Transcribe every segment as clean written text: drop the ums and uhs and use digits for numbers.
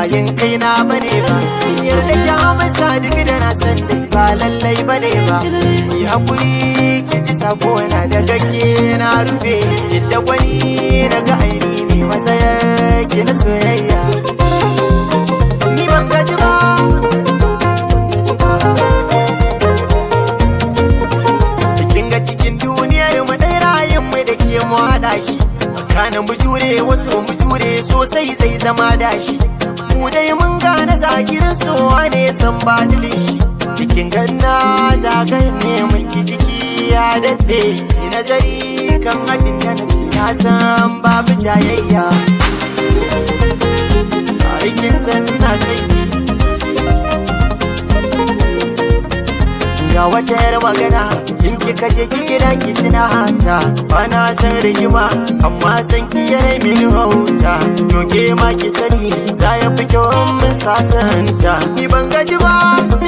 Bayan kai na bane ba, yarda ki amsa duk da na san dai ba lallai bane ba. Ki hakuri ki ji sako na daga ke na rufe, da gwani na ga aini ne matsayar ki na soyayya. Ni ban gaji ba. Kin ga cikin duniyar mu dai rayin mu da ke mu haɗa shi. Kana mu jure wasu mu jure sosai zai zama dashi. Mu dai mun gane zagirin sowa ne san ba shi. Cikin ganna zagayen ne mun ki jiki ya daɗe. Ki nazari kan abin da na ce na san babu jayayya. Aikin san na saki. Ga wata yar magana in kika je ki gida ki tuna hata. Ba na san rigima amma san ki yana mini hauta. To ke ma ki sani za ya fi kyau in mun sasanta. Ni ban gaji ba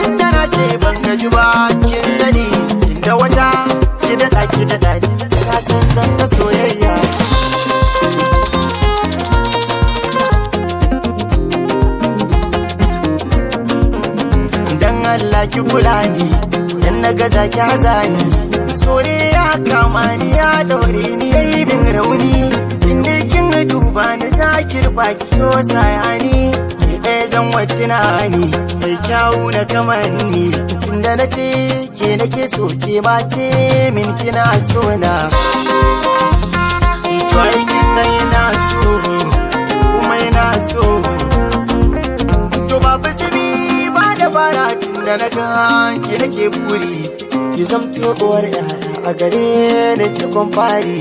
inda na ce ban gaji ba kin sani. Inda wata ki daɗa ki daɗa ni na san zan ta soyayya. Dan Allah ki kula ni dan na gaza ki haza ni. Sore ya kama ni ya daure ni yayi min rauni. Inda kin duba ni za ki rufa ki yo sayani. Ki ɗaya zan wace na ni mai kyawu na kamanni. Tunda na ce ke nake so ke ma ce min kina so na. To ai kin san ina so kuma ina so. To babu zubi ba da fara tun da na ga ki nake buri. Ki zamto uwar yara a gare ni cikon fari.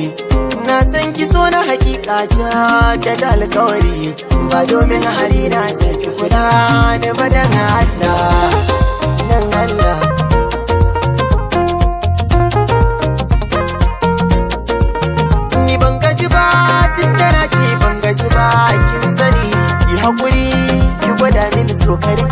Na san ki so na hakika ja da alkawari. Ba domin hali na sai ki kula da badan Allah. Nan Allah. Ni ban gaji ba tun da na ce ban gaji ba kin sani. Ki hakuri ki gwada mini so kare